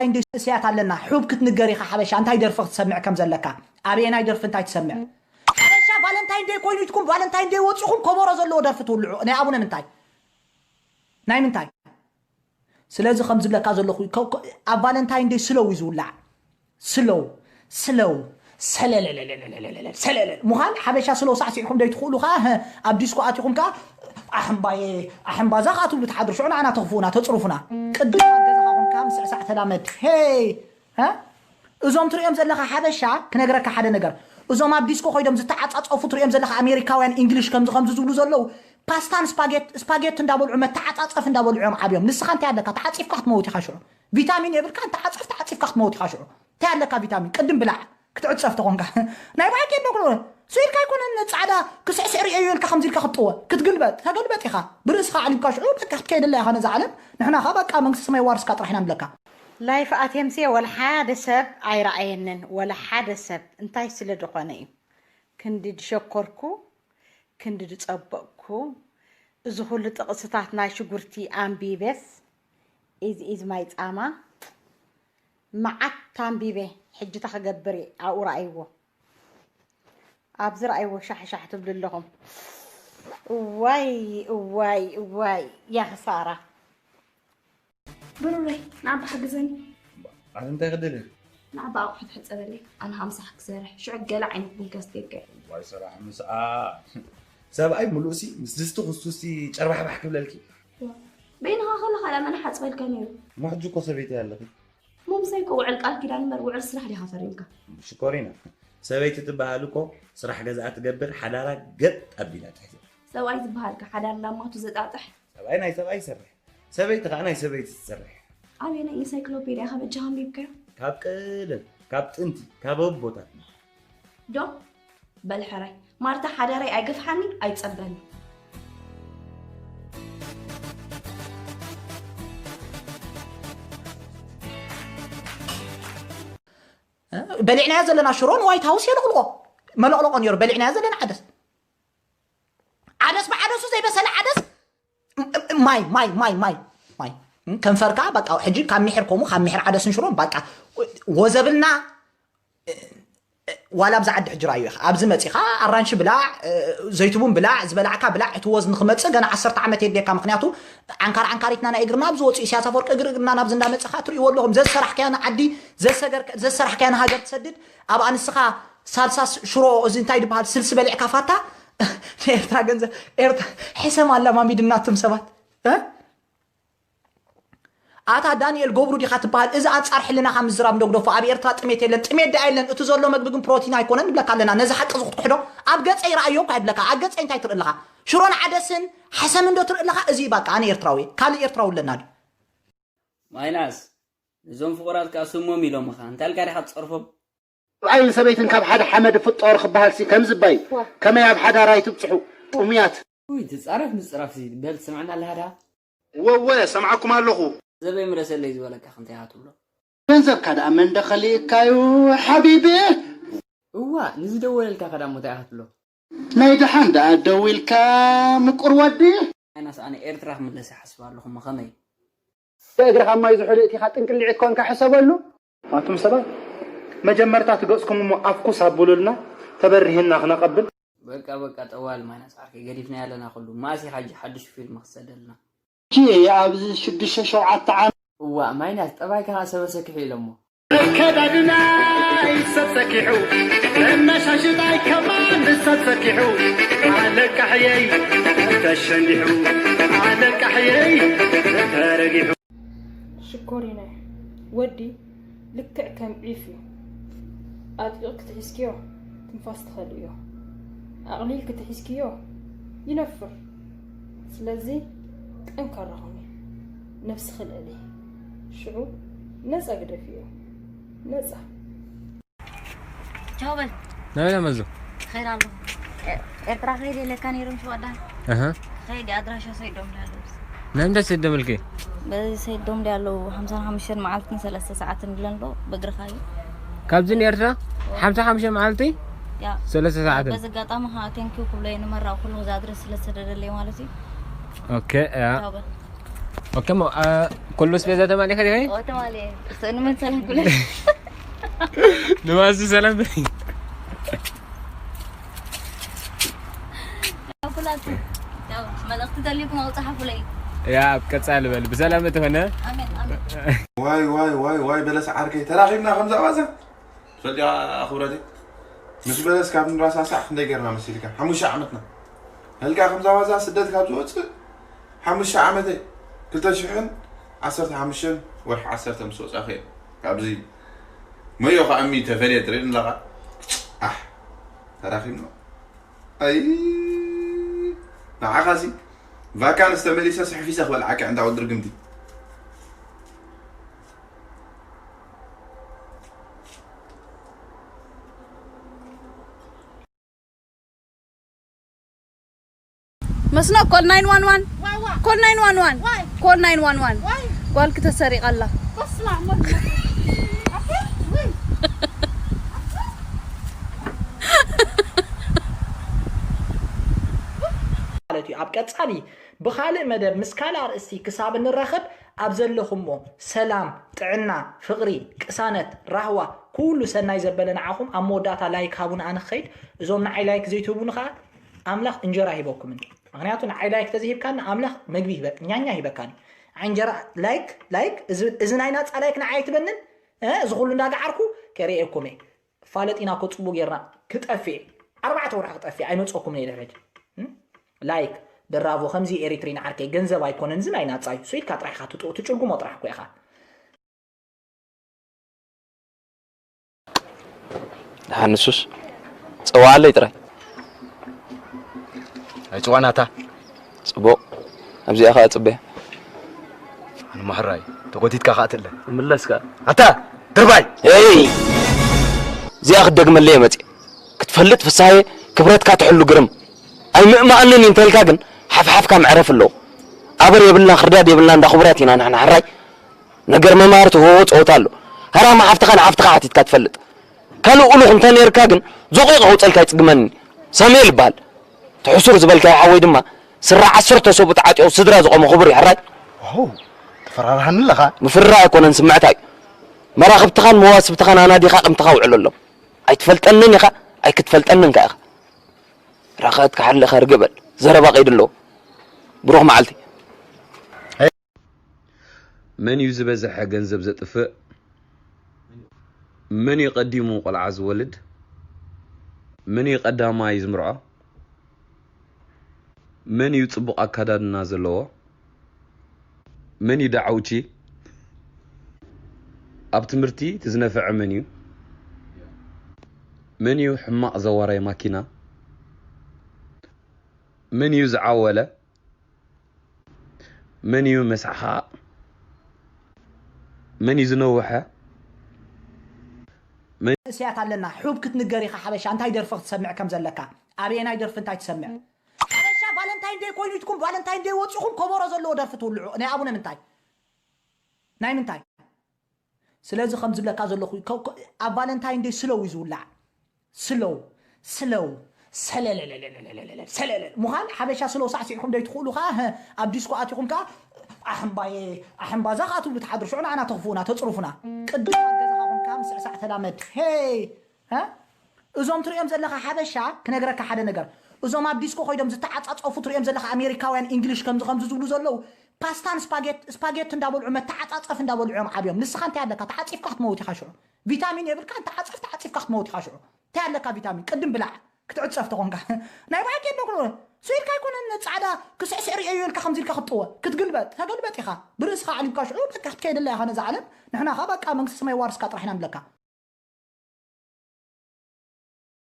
ቫለንታይን ዴይ ስእስያት ኣለና። ሑብ ክትንገር ኢኻ ሓበሻ፣ እንታይ ደርፊ ክትሰምዕ ከም ዘለካ፣ ኣበየናይ ደርፊ እንታይ ትሰምዕ። ሓበሻ ቫለንታይን ዴይ ኮይኑ ኢትኩም፣ ቫለንታይን ዴይ ወጺኹም ከበሮ ዘለዎ ደርፊ ትውልዑ። ናይ ኣቡነ ምንታይ? ናይ ምንታይ? ስለዚ ከም ዝብለካ ዘለኹ፣ ከ-፣ ከ-፣ ኣብ ቫለንታይን ዴይ ስለው እዩ ዝውላዕ። ስለው፣ ስለው፣ ሰለለለለለለለ፣ ሰለለለ። ምዃን ሓበሻ ስለው ሳዕሲዕኩም ደይ ትኽእሉ ከኣ፣ ህ፣ ኣብ ዲስኮ ኣቲኹም ከኣ፣ ኣሕምባየ፣ ኣሕምባዛ ከኣ ትብሉ ትሓድሩ። ሽዑ ንዓና ተኽፉኡና፣ ተጽርፉና። ቅድም ኣብ ገዛኻ ኮንካ ምስዕሳዕ ተላመድ። ሄይ፣ እ? እዞም ትርእዮም ዘለኻ ሓበሻ፣ ክነግረካ ሓደ ነገር። እዞም ኣብ ዲስኮ ኮይዶም ዝተዓጻጸፉ ትርእዮም ዘለኻ ኣሜሪካውያን፣ እንግሊሽ ከምዚ ከምዚ ዝብሉ ዘለዉ፣ ፓስታን ስፓጌት-፣ ስፓጌት እንዳበልዑ፣ መተዓጻጸፍ እንዳበልዑ እዮም ዓብዮም። ንስኻ እንታይ ኣለካ? ተዓጺፍካ ክትመውት ኢኻ ሽዑ። ቪታሚን የብልካ፣ እንተዓጸፍ ተዓጺፍካ ክትመውት ኢኻ ሽዑ። እንታይ ኣለካ ቪታሚን? ቅድም ብላዕ፣ ክትዕጸፍ ተኾንካ። ናይ ባዕከ ዶ ስዊድካ ኣይኮነን ጻዕዳ ክስዕስዕ ርእዮ ኢልካ ከምዚ ኢልካ ክትጥወ፣ ክትግልበጥ፣ ተገልበጥ ኢኻ። ብርእስኻ ኣዕሊምካ ሽዑ በቃ ክትከይደላ ኢኻ ነዛ ዓለም። ንሕና ኸኣ በቃ መንግስቲ ሰማይ ዋርስካ ጥራሕ ኢና ንብለካ። ላይፍ ኣትየምሴ ወላ ሓደ ሰብ ኣይረኣየንን፣ ወላ ሓደ ሰብ። እንታይ ስለ ዝኾነ እዩ? ክንዲ ድሸኮርኩ፣ ክንዲ ድጸበቕኩ፣ እዚ ኩሉ ጥቕስታት ናይ ሽጉርቲ ኣንቢበስ፣ ኢዝ ኢዝ ማይ ጻማ፣ መዓት ኣንቢበ፣ ሕጂ እንታይ ክገብር እየ? ኣብኡ ረኣይዎ። ኣብዚ ረኣይዎ ሻሕ ሻሕ ትብሉ ኣለኹም። እዋይ፣ እዋይ፣ እዋይ፣ ያ ክሳራ። ብሩረይ፣ ንዓባ ሓግዘኒ። ኣነ እንታይ ክደልየ? ንዓባ ኣቑሑት ሕጸበለይ። ኣነ ሃምሳ ክሰርሕ። ሽዑ ገለ ዓይነት ቡን ከስትየካ እየ። ዋይ ስራሕ ምስኣ። ሰብኣይ ምሉእሲ ምስ ድስቲ ክስቱሲ ጨርባሕባሕ ክብለልኪ። ዋ፣ በይንኻ ከለኻ ዳኣ መን ሓጽበልካ ነይሩ? እሞ ሕጂ እኮ ሰበይቲ ኣለኺ። እሞ ምሳይ እኮ ውዕል ቃል ኪዳን እምበር ውዕል ስራሕ ዲኻ ፈሪምካ? ሽኮሪና፣ ሰበይቲ ትበሃል እኮ ስራሕ ገዝኣ ትገብር፣ ሓዳራ ገጥ ኣቢላ ትሕዝ። ሰብኣይ ዝበሃልካ ሓዳር ላማቱ ዘጣጥሕ። ሰብኣይ ናይ ሰብኣይ ይሰርሕ፣ ሰበይቲ ከዓ ናይ ሰበይቲ ትሰርሕ። ኣበየናይ ኢንሳይክሎፔድያ ከ በጃኻ ኣንቢብካዮ? ካብ ቀደም፣ ካብ ጥንቲ፣ ካብ ኣቦታትና። ዶ? በል ሕራይ። ማርታ ሓዳረይ ኣይገፍሓኒ፣ ኣይጸበኒ። በሊዕናዮ ዘለና ሽሮ ንዋይት ሃውስ የለቕልቆ። መለቕለቆ ነይሩ። በሊዕናዮ ዘለና ዓደስ። ዓደስ ብዓደሱ ዘይበሰለ ዓደስ። ማይ፣ ማይ፣ ማይ፣ ማይ፣ ማይ። ከንፈርካ በቃ ሕጂ ካብ ሚሕር ከምኡ፣ ካብ ሚሕር ዓደስን ሽሮን በቃ ወዘብልና። ዋላ ኣብዚ ዓዲ ሕጂ ራእዩ ኢኻ። ኣብዚ መጺኻ ኣራንሺ ብላዕ፣ ዘይትቡን ብላዕ፣ ዝበላዕካ ብላዕ፣ እቲ ወዝ ንኽመጽእ ገና ዓሰርተ ዓመት የድልየካ። ምኽንያቱ ዓንካር ዓንካሪትና ናይ እግርና ኣብዚ ወጺኡ፣ ኢሳያስ ኣፈወርቂ እግሪ እግርና ናብዚ እንዳመጸኻ ትርእይዎ ኣለኹም። ዘዝሰራሕካዮ ንዓዲ፣ ዘዝሰገር-፣ ዘዝሰራሕካዮ ንሃገር ትሰድድ፣ ኣብኣ ንስኻ ሳልሳ ስ-፣ ሽሮ፣ እዚ እንታይ ድበሃል፣ ስልሲ በሊዕካ ፋታ፣ ንኤርትራ ገንዘብ፣ ኤርትራ፣ ሕሰም ኣለማሚድና እቶም ሰባት። እ? ኣታ ዳንኤል ገብሩ ዲኻ ትበሃል? እዚ ኣንጻር ሕልናኻ ምዝራብ እንዶ ግደፎ። ኣብ ኤርትራ ጥሜት የለን። ጥሜት ደኣ የለን፣ እቲ ዘሎ መግቢ ግን ፕሮቲን ኣይኮነን ንብለካ ኣለና። ነዚ ሓቂ እዚ ክትክሕዶ ኣብ ገጸይ ረኣዮ እኳ ይብለካ። ኣብ ገጸይ እንታይ ትርኢ ኣለኻ? ሽሮን ዓደስን ሓሰምን ዶ ትርኢ ኣለኻ? እዚ እዩ በቃ፣ ኣነ ኤርትራዊ እየ። ካልእ ኤርትራዊ ኣለና ድዩ? ማይናስ፣ እዞም ፍቑራት ከኣ ስሞም ኢሎምኻ። እንታይ ኢልካ ዲኻ ትጸርፎም? ሰብኣይን ሰበይትን ካብ ሓደ ሓመድ ይፍጠሩ ክበሃል ሲ ከምዚ እባ እዩ። ዋ። ከመይ ኣብ ሓዳር ኣይትብጽሑ? ጥሙያት። ውይ፣ ትጻረፍ ምጽራፍ ሲ በል ትሰምዐና ኣለኻ ድኣ? ወወ፣ ሰምዓኩም ኣለኹ። ዘበይ ምለሰለይ ዝበለካ ክንታይ ኢኻ ትብሎ? ገንዘብካ ደኣ መን ዶ ከሊእካዩ ሓቢቢ? እዋ፣ ንዝደወለልካ ከ ደኣ እንታይ ኢኻ ትብሎ? ናይ ደሓን ደኣ ደዊልካ ምቁር ወዲ? ኣይናስ ኣነ ኤርትራ ክምለስ ይሓስብ ኣለኹ፣ እሞ ከመይ? ብእግርኻ ማይ ዝሑል እቲኻ ጥንቅሊዒት ኮንካ ሕሰበሉ። ኣቱም ሰባት፣ መጀመርታ ትገጽኩም እሞ ኣፍኩስ ኣብሉልና፣ ተበሪህና ክነቐብል። በቃ፣ በቃ፣ ጠዋል ማይናስ ዓርከይ፣ ገዲፍናዮ ኣለና ኩሉ። መኣስ ኢኻ ሕጂ ሓድሽ ፊልም ክትሰደልና? ቺ፣ ኣብዚ ሽዱሽተ ሸውዓተ ዓመት። እዋእ፣ ማይናስ፣ ጠባይካ ኸኣ ሰበ ሰኪሑ ኢሎሞ። ኣከዳድናይ ሰብ ሰኪሑ፣ መመሻሽጣይ ከማን ሰብ ሰኪሑ፣ ኣለቃሕየይ ተሸንዲሑ፣ ኣለቃሕየይ ተረጊሑ። ሽኮሪናይ፣ ወዲ ልክዕ ከም ዒፍ እዩ። ኣጥቢቕኪ ክትሒዝክዮ ትንፋስ ትኸልእዮ። ኣቕሊልኪ ክትሒዝክዮ ይነፍር። ስለዚ ጠንካራ ኹኒ፣ ነብስኺ ልዕሊ። ሽዑ ነጻ ግደፍዮ። ነጻ። ቻው በል። ናበይ መዞ? ኸይድ ኣለኹ። ኤ-፣ ኤርትራ ኸይድ የለካ ነይሩ ምሽ ወዳ? ኣሃ። ኸይድ ኣድራሻ ሰይዶም ዳለውስ። ናይ ምንታይ ሰይዶም ኢልኪ? በዚ ሰይዶም ዳለው ሓምሳን ሓሙሽተን መዓልትን ሰለስተ ሰዓትን ብለን ዶ በእግርኻ እዩ? ካብዚ ንኤርትራ ሓምሳ ሓሙሽተ መዓልቲ? ያ። ሰለስተ ሰዓትን? በዚ ኣጋጣሚ ኸዓ ቴንኪው ክብሎ እየ ንመራቕ ኩሉ እዛ ኣድረስ ስለ ዝሰደደለይ ማለት እዩ። ኦኬ፣ ያ። ቻው በል። ኦኬ፣ ሞ፣ አ፣ ኩሉ ስቤዛ ተማሊኻ ዲኺ? ኦ፣ ተማሊ። ሰኑ መን ሰላም ኩለ። ንማዚ ሰላም በይ። ኩላቱ። ያው፣ መልእኽቲ ተልዩኩም ኣውጽሓፉለይ። ያ፣ ኣብ ቀጻሊ በል። ብሰላም እትኾነ? ኣሜን፣ ኣሜን። ዋይ፣ ዋይ፣ ዋይ፣ ዋይ፣ በለስ ዓርከይ። ተራኺብና ከምዛ ዋዛ። ትፈልጢ፣ ኣኽብረተይ? ምስ በለስ ካብ ንራሳሳዕ ክንደይ ገርና መሲልካ? ሓሙሽተ ዓመትና። ህልካ ከምዛ ዋዛ ስደት ካብ ዝወጽእ ሓሙሽተ ዓመተይ። ክልተ ሽሕን ዓሰርተ ሓሙሽተን ወርሒ ዓሰርተ ምስ ወጻኸ እየ። ካብዚ መዮ ከኣሚ ተፈልየ ትርኢ ኣለኻ። ኣሕ፣ ተራኺብና። ኣይ፣ ንዓኻሲ ቫካንስ ተመሊሰ ስሕፊሰ ክበልዓካ እንዳ ወዲ ርግምቲ። መስኖ፣ ኮል ናይን ዋን ዋን። Why, why? ኮል ናይን ዋን ዋን። Why? ኮል ናይን ዋን ዋን። Why? ጓልኪ ተሰሪቓ ኣላ። በስመ ኣብ ወወልድ ወመንፈስ ቅዱስ። ኣፌ፣ ውይ። ማለት እዩ። ኣብ ቀጻሊ ብኻልእ መደብ ምስ ካልእ ኣርእስቲ ክሳብ እንራኸብ ኣብ ዘለኹሞ ሰላም፣ ጥዕና፣ ፍቕሪ፣ ቅሳነት፣ ራህዋ፣ ኩሉ ሰናይ ዘበለ ንዓኹም። ኣብ መወዳእታ ላይክ ሃቡና ንኸይድ። እዞም ንዓይ ላይክ ዘይትህቡኒ ኸኣ ኣምላኽ እንጀራ ሂበኩምን። ምኽንያቱ ንዓይ ላይክ ተዘይሂብካኒ ኣምላኽ መግቢ ሂበ-፣ ኛኛ ሂበካኒ። ንዓይ እንጀራ ላይክ፣ ላይክ፣ እዚ፣ እዚ ናይ ናጻ ላይክ ንዓይ ኣይትበንን። እ፣ እዚ ኩሉ እንዳገዓርኩ ከርእየኩም እየ። ፋለጥ ኢና እኮ ጽቡቅ ጌርና። ክጠፍእ፣ ኣርባዕተ ወርሒ ክጠፍእ፣ ኣይመጽኦኩምን እየ ድሕሪት። እም? ላይክ፣ ደራቮ፣ ከምዚ ኤሪትሪን ዓርከይ፣ ገንዘብ ኣይኮነን፣ እዚ ናይ ናጻ እዩ። ስኢልካ ጥራሕ ኢኻ ትጥኡ፣ ትጭልጉሞ ጥራሕ እኮ ኢኻ። ደሓን ንሱስ፣ ጸውዓለይ ጥራይ። ኣይጽዋዕን ኣታ። ጽቡቕ። ኣብዚኣ ኸኣ ጽበያ። ኣነ ማሕራይ፣ ተጎቲትካ ኸኣ ትእለ። ምለስካ። ኣታ፣ ድርባይ! ኤይ! እዚኣ ክትደግመለይ እየ መጺእ። ክትፈልጥ ፍሳየ፣ ክብረትካ ትሕሉ ግርም። ኣይምእማኣንን እዩ እንተልካ ግን፣ ሓፍሓፍካ መዕረፊ ኣለዎ። ኣበር የብልና፣ ክርዳድ የብልና፣ እንዳ ክቡራት ኢና ንሕና፣ ሕራይ። ነገር መማርቲ፣ ሆሆ፣ ጸወታ ኣሎ። ሃራማ ሓፍትኻ ንሓፍትኻ ሓቲትካ ትፈልጥ። ካልእ ኡሉኽ እንተ ነይርካ ግን፣ ዞቒቐ ከውጸልካ ኣይጽግመንን። ሳሙኤል ይበሃል። እቲ ሕሱር ዝበልካዮ ሓወይ ድማ፣ ስረ ዓሰርተ ሰብኡ ተዓጢቑ ስድራ ዝቖመ ክቡር እዩ፣ ሕራይ። ዋው፣ ትፈራርሃኒ ኣለኻ። ምፍርራህ ኣይኮነን፣ ስምዕታ እዩ። መራኽብትኻን መዋስብትኻን ኣናዲኻ ኣቕምትኻ ውዕለሎም። ኣይትፈልጠንን ኢኻ፣ ኣይክትፈልጠንን ከኣ ኢኻ። ራኸት ክሓልኻ ርግእ በል። ዘረባ ቀይዲ ኣለዎ። ብሩኽ መዓልቲ። መን እዩ ዝበዝሐ ገንዘብ ዘጥፍእ? መን እዩ ቀዲሙ ቆልዓ ዝወልድ? መን እዩ ቀዳማይ ዝምርዖ? መን እዩ ጽቡቕ ኣካዳድና ዘለዎ? መን እዩ ዳዕውቺ? ኣብ ትምህርቲ እቲ ዝነፈዐ መን እዩ? መን እዩ ሕማቕ ዘዋራይ ማኪና? መን እዩ ዝዓወለ? መን እዩ መስሓቕ? መን እዩ ዝነውሐ? መንእሰያት ኣለና፣ ሑብ ክትንገር ኢኻ ሓበሻ፣ እንታይ ደርፊ ክትሰምዕ ከም ዘለካ፣ ኣበየናይ ደርፊ እንታይ ትሰምዕ? ሓበሻ ቫለንታይን ደይ ኮይኑ ኢትኩም፣ ቫለንታይን ደይ ወጺኹም ከበሮ ዘለዎ ደርፊ ትውልዑ፣ ናይ ኣቡነ ምንታይ? ናይ ምንታይ? ስለዚ ከም ዝብለካ ዘለኹ፣ ከ-፣ ከ-፣ ኣብ ቫለንታይን ደይ ስለው እዩ ዝውላዕ። ስለው፣ ስለው፣ ሰለለለለለለለለ፣ ሰለለለ። ምዃን ሓበሻ ስለው ሳዕሲዕኩም ደይ ትኽእሉ ከኣ፣ ህ፣ ኣብ ዲስኮ ኣቲኹም ከኣ፣ ኣሕምባየ፣ ኣሕምባዛ ከኣ ትብሉ ትሓድሩ። ሽዑ ንዓና ተኽፉና፣ ተጽርፉና። ቅድም ኣብ ገዛኻ ኮንካ ምስዕሳዕ ተላመድ። ሄይ! ሀ? እዞም ትሪኦም ዘለኻ ሓበሻ፣ ክነግረካ ሓደ ነገር። እዞም ኣብ ዲስኮ ኮይዶም ዝተዓጻጸፉ ትሪኦም ዘለኻ ኣሜሪካውያን፣ እንግሊሽ ከምዚ ከምዚ ዝብሉ ዘለዉ፣ ፓስታን ስፓጌት-፣ ስፓጌቲ እንዳበልዑ፣ መተዓጻጸፍ እንዳበልዑ እዮም ዓብዮም። ንስኻ እንታይ ኣለካ? ተዓጺፍካ ክትመውት ኢኻ ሽዑ። ቪታሚን የብልካን፣ ተዓጸፍ፣ ተዓጺፍካ ክትመውት ኢኻ ሽዑ። እንታይ ኣለካ ቪታሚን? ቅድም ብላዕ፣ ክትዕጸፍ ተኾንካ። ናይ ባዕድ የብሎ ክሎ። ስኢልካ ኣይኮነን ጻዕዳ ክስዕስዕ ርእየዮ ኢልካ ከምዚ ኢልካ ክትጥወ። ክትግልበጥ፣ ተገልበጥ ኢኻ። ብርእስኻ ኣዕሊብካ ሽዑ በቃ ክትከይደላ ኢኻ ነዛ ዓለም። ንሕና ኸኣ በቃ መንግስቲ ሰማይ ዋርስካ ጥራሕ ኢና ንብለካ።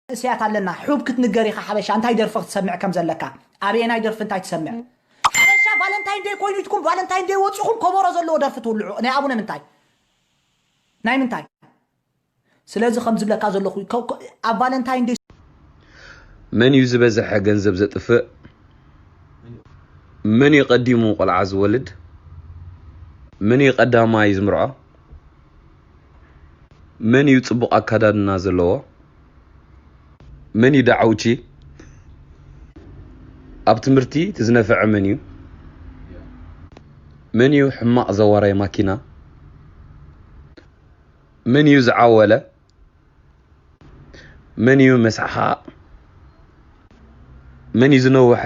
መንእሰያት ኣለና፣ ሑብ ክትንገር ኢኻ ሓበሻ፣ እንታይ ደርፊ ክትሰምዕ ከም ዘለካ፣ ኣበየናይ ደርፊ እንታይ ትሰምዕ? ሓበሻ ቫለንታይን ደይ ኮይኑ ኢትኩም፣ ቫለንታይን ደይ ወጺኹም ከበሮ ዘለዎ ደርፊ ትውልዑ። ናይ ኣቡነ ምንታይ? ናይ ምንታይ? ስለዚ ከም ዝብለካ ዘለኹ፣ ከ-፣ ከ-፣ ኣብ ቫለንታይን ደይ መን እዩ ዝበዝሐ ገንዘብ ዘጥፍእ? መን እዩ ቀዲሙ ቆልዓ ዝወልድ? መን እዩ ቀዳማይ ዝምርዖ? መን እዩ ጽቡቕ ኣካዳድና ዘለዎ? መን እዩ ዳዕውቺ? ኣብ ትምህርቲ እቲ ዝነፈዐ መን እዩ? መን እዩ ሕማቕ ዘዋራይ ማኪና? መን እዩ ዝዓወለ? መን እዩ መስሓቕ? መን እዩ ዝነውሐ?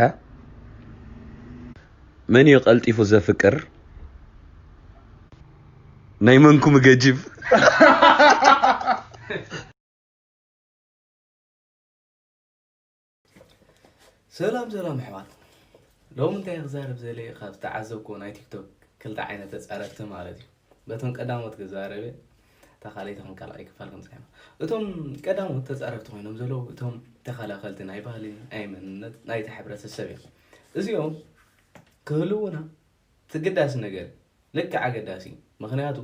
መን እዩ ቀልጢፉ ዘፍቅር? ናይ መንኩም ገጅብ? ሰላም ሰላም ኣሕዋት፣ ሎም እንታይ ክዛረብ ዘለ ካብ ዝተዓዘብኩ ናይ ቲክቶክ ክልተ ዓይነት ተፃረፍቲ ማለት እዩ። በቶም ቀዳሞት ክዛረበ፣ ተኻለይቲ ክንቀላቕ ይክፋል ከምፅና። እቶም ቀዳሞት ተፃረፍቲ ኮይኖም ዘለዉ እቶም ተኸላኸልቲ ናይ ባህሊ፣ ናይ መንነት ናይቲ ሕብረተሰብ እዮም። እዚኦም ክህልውና ትግዳሲ ነገር ልክዕ ኣገዳሲ እዩ። ምክንያቱ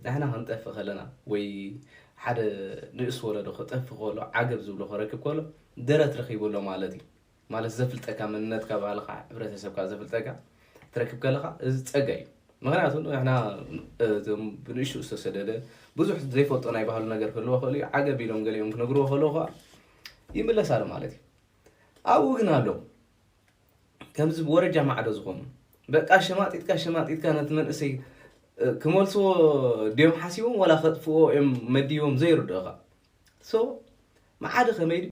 ንሕና ክንጠፍእ ከለና ወይ ሓደ ንእስ ወለዶ ክጠፍእ ከሎ ዓገብ ዝብሎ ክረክብ ከሎ ደረት ረኪቡ ኣሎ ማለት እዩ። ማለት ዘፍልጠካ መንነትካ ባህልካ ሕብረተሰብካ ዘፍልጠካ ትረክብ ከለካ እዚ ፀጋ እዩ። ምክንያቱ ንሕና እዞም ብንእሽኡ ዝተሰደደ ብዙሕ ዘይፈልጦ ናይ ባህሉ ነገር ክህልዎ ክእል እዩ። ዓገብ ኢሎም ገሊኦም ክነግርዎ ከለዉ ከዓ ይምለስ ኣሎ ማለት እዩ። ኣብኡ ግን ኣሎ ከምዚ ብወረጃ ማዕዶ ዝኾኑ በቃ ሸማጢጥካ ሸማጢጥካ ነቲ መንእሰይ ክመልስዎ ድዮም ሓሲቦም ዋላ ከጥፍዎ እዮም መዲቦም ዘይርድእኻ። ሶ ማዕዶ ከመይ ድዩ?